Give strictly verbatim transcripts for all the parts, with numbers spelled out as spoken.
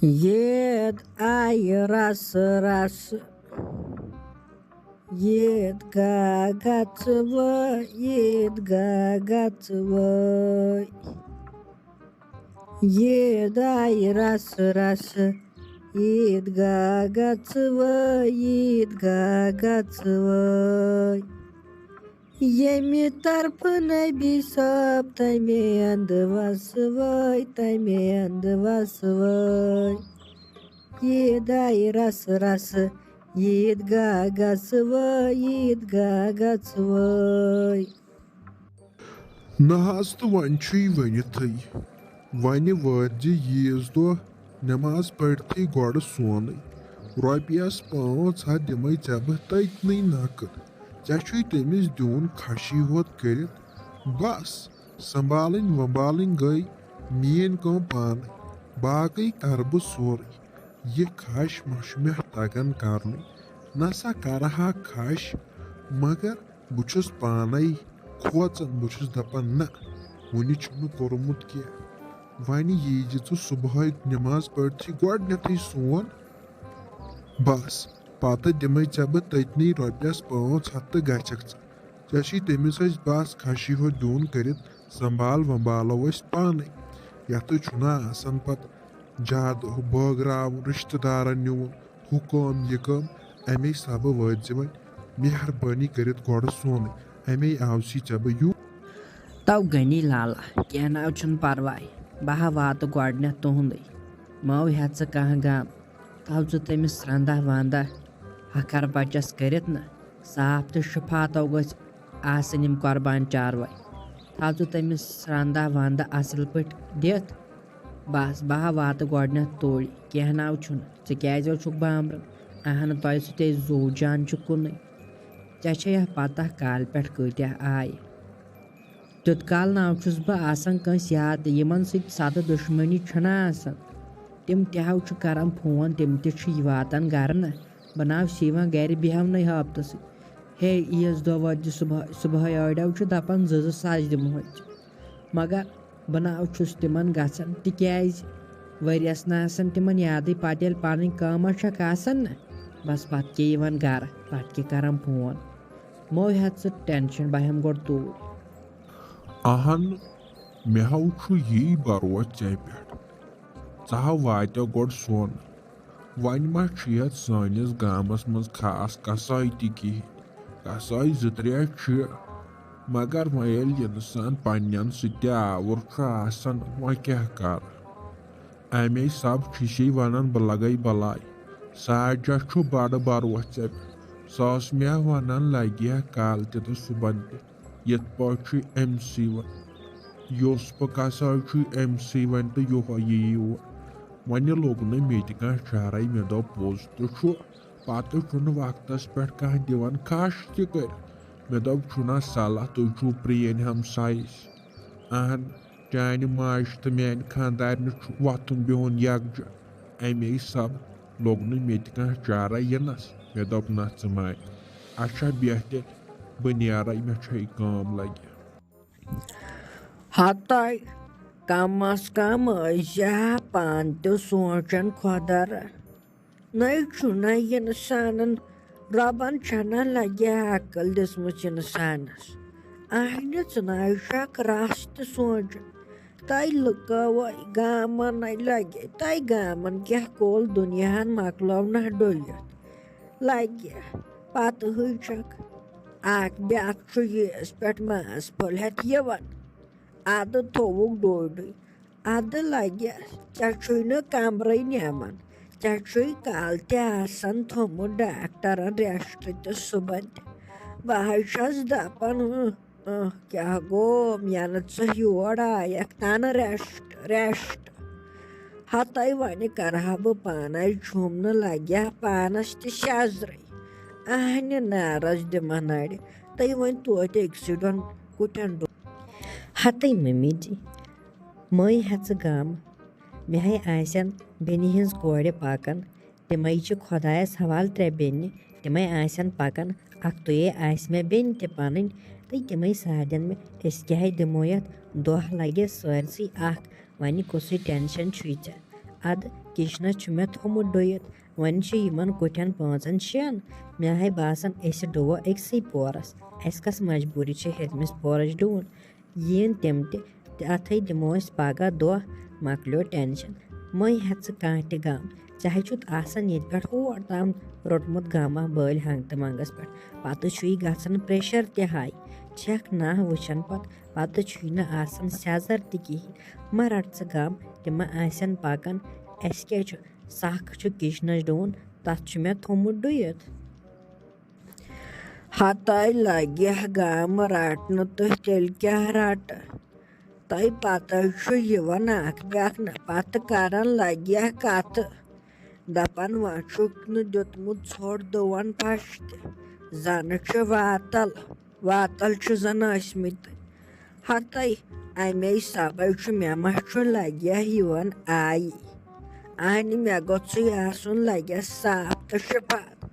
عید آیہِ رسہٕ رسہٕ، عید گاہ گژھٕ وٲے، عید گاہ گژھٕ وٲے۔ عید آیہِ رسہٕ رسہٕ، عید گاہ گژھٕ وٲے، عید گاہ گژھٕ وٲے۔ ییٚمہِ طرفہٕ نبی صٲب، تَمے اندٕ وسہٕ وٲے، تَمے اندٕ وسہٕ وٲے۔ عید آیہِ رسہٕ رسہٕ، عید گاہ گژھٕ وٲے، عید گاہ گژھٕ وٲے۔ نہ حظ، تہٕ وۄنۍ چھُے ؤنِتھٕے۔ وۄنہِ وٲتۍ زِ عیٖذ دۄہ، نٮ۪ماز پٔرتھٕے گۄڈٕ سونٕے۔ رۄپیَس پانٛژھ ہَتھ دِمَے ژےٚ بہٕ تٔتنٕے نقد۔ ژےٚ چھُے تٔمِس دیُن خۄشی ہوت کٔرِتھ۔ بس، سنبھالٕنۍ ومبالٕنۍ گٔے میٛٲنۍ کٲم پانَے۔ باقٕے کَرٕ بہٕ سورُے۔ یہِ خش مہ چھُ مےٚ تَگان کَرنُے۔ نہ سا کَرٕ ہا خش، مگر بہٕ چھُس پانَے کھوژان، بہٕ چھُس دَپان، نہ، وُنہِ چھُم نہٕ کوٚرمُت کینٛہہ۔ وۄنۍ یی زِ ژٕ صُبحٲے نٮ۪ماز پٔرتھٕے گۄڈٕنٮ۪تھٕے سون، بَس، پَتہٕ دِمَے ژےٚ بہٕ تٔتنٕے رۄپیَس پانٛژھ ہَتھ تہٕ گژھکھ ژٕ۔ ژےٚ چھُے تٔمِس اَسہِ بَس خۄشی ہُہ دیُن کٔرِتھ، سنبھال ومبالو أسۍ پانَے۔ یَتھ چھُنہ آسان پَتہٕ زیادٕ ہُہ بٲگراوُن، رِشتہٕ دارَن نیُن، ہُہ کٲم، یہِ کٲم۔ اَمے سبہٕ وٲتۍ زِ وۄنۍ مہربٲنی کٔرِتھ گۄڈٕ سونٕے۔ اَمے آو سی ژےٚ بہٕ یوٗ۔ تو غنی لالا، کینٛہہ نہ حظ چھُنہٕ پرواے، بہٕ ہا واتہٕ گۄڈٕنٮ۪تھ تُہُنٛدُے۔ مہ ہیٚتھ ژٕ کانٛہہ غم، تھاو ژٕ تٔمِس رنٛدہ ونٛدہ ہکھر بچس کٔرِتھ نہ، صاف تہٕ شفا تو گٔژھۍ آسٕنۍ یِم قۄربان چاروٲے۔ تھاو ژٕ تٔمِس رنٛدہ ونٛدہ اصل پٲٹھۍ دِتھ۔ بس، بہٕ ہا واتہٕ گۄڈٕنٮ۪تھ توٗرۍ، کینٛہہ نہ حظ چھُنہٕ۔ ژٕ کیٛازِ حظ چھُکھ بامبران؟ اہنہٕ، تۄہہِ سۭتۍ اَسہِ زُو جان چھُ کُنُے۔ ژےٚ چھے اَتھ پتہ کالہِ پٮ۪ٹھ کۭتیٛاہ آیہِ؟ تیُتھ کال نہ حظ چھُس بہٕ آسان کٲنٛسہِ یاد، یِمن سۭتۍ سادٕ دُشمنی چھَنہ آسان۔ تِم تہِ حظ چھِ کران فون، تِم تہِ چھِ واتان گرٕ نہ۔ بہٕ نہ حظ چھِ یِوان گرِ بیٚہونَے ہفتہٕ سۭتۍ۔ ہے، عیٖذ دۄہ وٲتۍ زِ صُبحٲے، صُبحٲے أڑۍ حظ چھِ دَپان زٕ زٕ ساس دِمہوے ژےٚ۔ مگر بہٕ نہ حظ چھُس تِمن گژھان، تِکیٛازِ ؤریَس نہ آسان تِمن یادٕے۔ پتہٕ ییٚلہِ پنٕنۍ کٲمہ چھکھ آسان نہ، بس پتہٕ کے یِوان گرٕ، پتہٕ کے کران فون۔ مو ہیٚتھ ژٕ ٹینشن، بہٕ ہٮ۪مہٕ گۄڈٕ توٗرۍ۔ اہن، مےٚ ہو چھُ یی بھروسہٕ ژےٚ پٮ۪ٹھ۔ ژٕ ہا واتٮ۪کھ گۄڈٕ سون۔ وۄنۍ ما چھُ یتھ سٲنِس گامس منٛز خاص کسٲے تہِ کِہیٖنۍ۔ کسٲے زٕ ترٛےٚ چھِ، مگر وۄنۍ ییٚلہِ انسان پننٮ۪ن سۭتۍ تہِ آوُر چھُ آسان، وۄنۍ کیٛاہ کرٕ؟ امے سب چھُ سے ونان، بہٕ لگے بلاے۔ ساجہ چھُ بڑٕ بھروسہٕ ژےٚ پٮ۪ٹھ۔ سۄ ٲس مےٚ ونان، لگہِ ہا کالہٕ تہِ تہٕ صُبحن تہِ۔ یِتھ پٲٹھۍ چھُ أمۍ سٕے وۄنۍ۔ یُس بہٕ کسٲے چھُ أمۍ سٕے وۄنۍ تہٕ یِہوٚے یِیہِ یور۔ وۄنۍ لوٚگ نہٕ مےٚ تہِ کانٛہہ چارَے، مےٚ دوٚپ، پوٚز تہِ چھُ، پتہٕ چھُنہٕ وقتس پٮ۪ٹھ کانٛہہ دِوان کھش تہِ کٔرِتھ۔ مےٚ دوٚپ، چھُنہ صلاح، تُہۍ چھِو پرٛٲنۍ ہمسایہِ۔ اہن، چانہِ ماجہِ تہٕ میانہِ خانٛدارنہِ چھُ وۄتھُن بِہُن یکجا۔ اَمے سب لوٚگ نہٕ مےٚ تہِ کانٛہہ چارہ یِنس۔ مےٚ دوٚپ، نہ، ژٕ مانہِ۔ اچھا، بیٚہہ تیٚلہِ، بہٕ نیرے، مےٚ چھےٚ کٲم لگہِ۔ ہتاے، کم از کم ٲسۍ زِ ہا پانہٕ تہِ سونٛچان، خۄدا را۔ نَے چھُنہ اِنسانن، رۄبن چھنہ لگہِ عقل دِژمٕژ اِنسانس۔ اہنہِ ژٕ نَے چھکھ رژھ تہِ سونٛچان۔ تۄہہِ لُکوے گامن نَے لگہِ، تۄہہِ گامن کیٛاہ کول دُنیاہن مۄکلو نہ ڈُلِتھ۔ لگہِ پتہٕ ہٕے چھکھ۔ اکھ بیاکھ چھُ یِیَس پٮ۪ٹھ ماز پھوٚل ہٮ۪تھ یِوان۔ ادٕ تھووُکھ ڈوڈُے۔ ادٕ لگہِ، ژےٚ چھُے نہٕ کمرٕے نِوان۔ ژےٚ چھُے کالہٕ تہِ آسان تھوٚمُت ڈاکٹرن ریسٹ تہٕ صُبحن تہِ۔ بہٕ حظ چھَس دپان، اۭں، اۭں، کیٛاہ گوٚو، مےٚ نہٕ ژٕ یور آیکھ تنہٕ ریسٹ، ریسٹ۔ ہتَے وۄنۍ کرٕ ہا بہٕ پانے جُم، نہٕ لگہِ ہا پانس تہِ سیزرٕے۔ اہنہِ نارس دِمہٕ نرِ، تہٕ وۄنۍ توتہِ أکسٕے دۄن کُٹھٮ۪ن ڈو۔ ہتٕے مٔمی جی، مٔنٛزۍ ہٮ۪ژٕ غم۔ مےٚ ہے آسن بیٚنہِ ہٕنٛز کورِ پکان، تِمے چھِ خۄدایس حوالہٕ ترٛےٚ بیٚنہِ، تِمے آسن پکان، اکھتُے آسہِ مےٚ بیٚنہِ تہِ پنٕنۍ، تہٕ تِمے سادن مےٚ، أسۍ کیٛاہ دِمو یتھ، دۄہ لگٮ۪س سٲرسٕے اکھ، وۄنۍ کُسٕے ٹینشن چھُے ژےٚ؟ اَدٕ کِچنَس چھُ مےٚ تھوٚمُت ڈُوِتھ، وۄنۍ چھِ یِمَن کُٹھٮ۪ن پانٛژَن شٮ۪ن۔ مےٚ ہاے باسان أسۍ ڈُوو أکسٕے پورَس، اَسہِ کَس مجبوٗری چھِ ہیٚرمِس پورَس ڈُوُن؟ یِن تِم تہِ، تہٕ اَتھَے دِمو أسۍ پَگاہ دۄہ، مۄکلیو ٹٮ۪نشَن۔ مَے ہےٚ ژٕ کانٛہہ تہِ غم، ژےٚ ہاے چھُتھ آسان ییٚتہِ پٮ۪ٹھ ہور تام روٚٹمُت غمہ بٲلۍ ہنٛگتہٕ منٛگَس پٮ۪ٹھ۔ پَتہٕ چھُے گژھان پریشر تہِ ہاے، چھَکھ ناہ وٕچھان پَتہٕ، پَتہٕ چھُے نہٕ آسان سیٚزر تہِ کِہیٖنۍ۔ مہ رَٹ ژٕ غم، تِم ما آسن پَکان۔ اَسہِ کیٛاہ چھُ، سَکھ چھُ کِچنَس ڈوٗن، تَتھ چھُ مےٚ تھوٚمُت ڈُوِتھ۔ ہتاے لگہِ گامہٕ رٹنہٕ تہٕ تیٚلہِ کیٛاہ رٹہٕ؟ تۄہہِ پتہ چھُ یِوان اکھ بیاکھ نہ پتہٕ کران لگہِ کتھٕ۔ دپان وۄنۍ چھُکھ نہٕ دیُتمُت ژھوٚٹ دُوان پش تہِ۔ زنہٕ چھِ واتل، واتل چھِ زن ٲسمٕتۍ۔ ہتاے اَمے سبے چھُ مےٚ ما چھُ لگہِ یِوان آیی۔ اہنہِ مےٚ گوٚژھُے آسُن لگہِ صاف تہٕ شفاف۔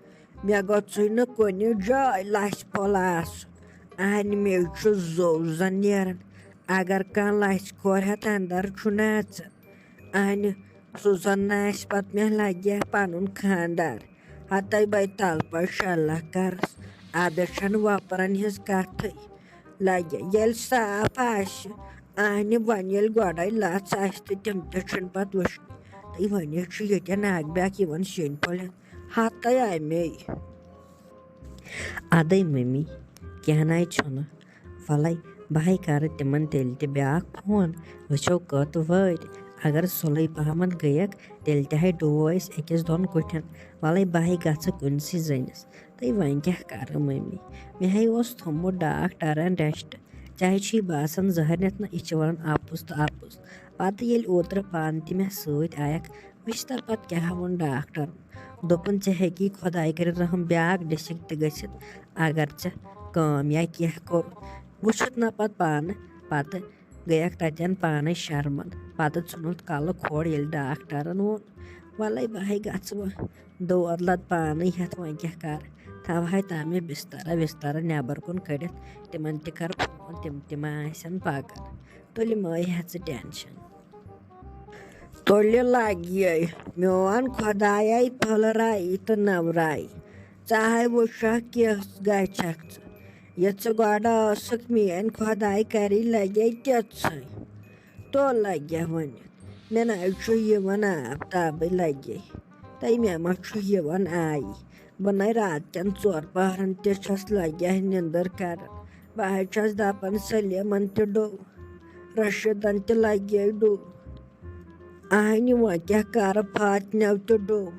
مےٚ گوٚژھُے نہٕ کُنہِ جایہِ لژھِ پھوٚل آسُن۔ اہنہِ مےٚ چھُ زوٚو زن نیران۔ اگر کانٛہہ لژھِ کھور ہٮ۪تھ اندر چھُ نژان۔ اہنہِ سُہ زن نہ آسہِ پتہٕ مےٚ لگہِ پنُن خاندار۔ ہتاے بے تل پش اللہ کرس۔ ادٕ چھنہٕ وۄپرن ہٕنٛز کتھٕے۔ لگہِ ییٚلہِ صاف آسہِ۔ اہنہِ وۄنۍ ییٚلہِ گۄڈے لژھ آسہِ تہٕ تِم تہِ چھِنہٕ پتہٕ وٕچھنٕے۔ تہٕ وۄنۍ چھُ ییٚتٮ۪ن اکھ بیاکھ یِوان سیُن پھٔلٮ۪ن۔ ہتَے اَمے۔ ادے ممی، کینٛہہ نَے چھُنہٕ۔ وَلَے، بہٕ ہَے کَرٕ تِمَن تیٚلہِ تہِ بیٛاکھ فون، وٕچھو کٔت وٲتۍ۔ اگر سُلے پہمَتھ گٔیَکھ، تیٚلہِ تہِ ہَے ڈُوو أسۍ أکِس دۄن کُٹھٮ۪ن۔ وَلَے، بہٕ ہَے گژھٕ کُنسٕے زٔنِس۔ تہٕ وۄنۍ کیٛاہ کَرٕ مٔمی؟ مےٚ ہَے اوس تھوٚمُت ڈاکٹرَن ریسٹ۔ چاہے چھُے باسان زہرنٮ۪تھ نہ، یہِ چھِ وَنان اَپُز تہٕ اَپُز۔ پَتہٕ ییٚلہِ اوترٕ پانہٕ تہِ مےٚ سۭتۍ آیَکھ، وٕچھ تہٕ پَتہٕ کیٛاہ ووٚن ڈاکٹرَن۔ دوٚپُن، "ژےٚ ہیٚکی خۄداے کٔرِتھ رحم بیٛاکھ ڈِسِک تہِ گٔژھِتھ، اگر ژےٚ کٲم یا کینٛہہ کوٚر۔" وٕچھُتھ نہ پَتہٕ پانہٕ، پَتہٕ گٔیَکھ تَتٮ۪ن پانَے شرمَن۔ پَتہٕ ژھُنُتھ کَلہٕ کھوڑ، ییٚلہِ ڈاکٹرَن ووٚن، "وَلَے بہٕ ہَے گژھٕ وۄنۍ دود لَد پانَے ہٮ۪تھ، وۄنۍ کیٛاہ کَرٕ؟" تھاوہَے تام یہِ بِستَرا وِستَرا نٮ۪بَر کُن کٔڑِتھ، تِمَن تہِ کَرٕ فون، تِم تہِ ما آسَن پَکان۔ تُلہِ مَے ہٮ۪ژٕ ٹٮ۪نشَن۔ تُلہِ لگہِ میون خۄدایے پھٔلرایہِ تہٕ نورایہِ۔ ژٕ ہاے وٕچھکھ کِژھ گژھکھ ژٕ۔ یہِ ژٕ گۄڈٕ ٲسٕکھ میٲنۍ خۄداے کرٕنۍ لگے تِژھٕے۔ تو لگہِ وۄنۍ۔ مےٚ نہ حظ چھُ یِوان آب تابٕے لگے۔ تہٕ مےٚ ما چھُ یِوان آیی۔ بہٕ نَے رات کٮ۪ن ژور پہرن تہِ چھَس لگہِ نیندٕر کران۔ بہٕ حظ چھَس دپان سلیمن تہِ ڈوٚو، رشیدن تہِ لگے ڈوٚو۔ اہنہِ وۄنۍ کیٛاہ کرٕ، فاتنیو تہِ ڈوٚو۔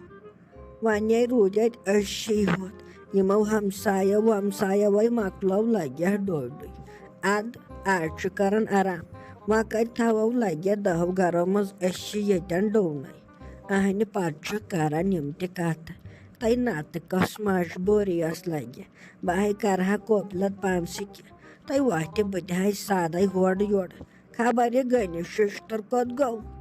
وۄنۍ روٗدۍ اَتہِ أسی ہوت۔ یِمو ہمسایو ومسایوے مۄکلٲو لگہِ ڈوٚڈُے۔ اَدٕ آز چھُ کران آرام۔ وۄنۍ کَتہِ تھاوو لگہِ دَہو گرو منٛز أسی ییٚتٮ۪ن ڈوٚونَے۔ اہنہِ پتہٕ چھِ کران یِم تہِ کتھٕ۔ تَے نتہٕ کۄس مجبوٗری ٲس لگہِ۔ بہٕ ہاے کرٕ ہا کوپلت پانسٕے کینٛہہ۔ تَے وۄتھِ بہٕ تہِ ہاے سادَے ہورٕ یورٕ۔ خبر یہِ گٔنِش ششتٕر کوٚت گوٚو۔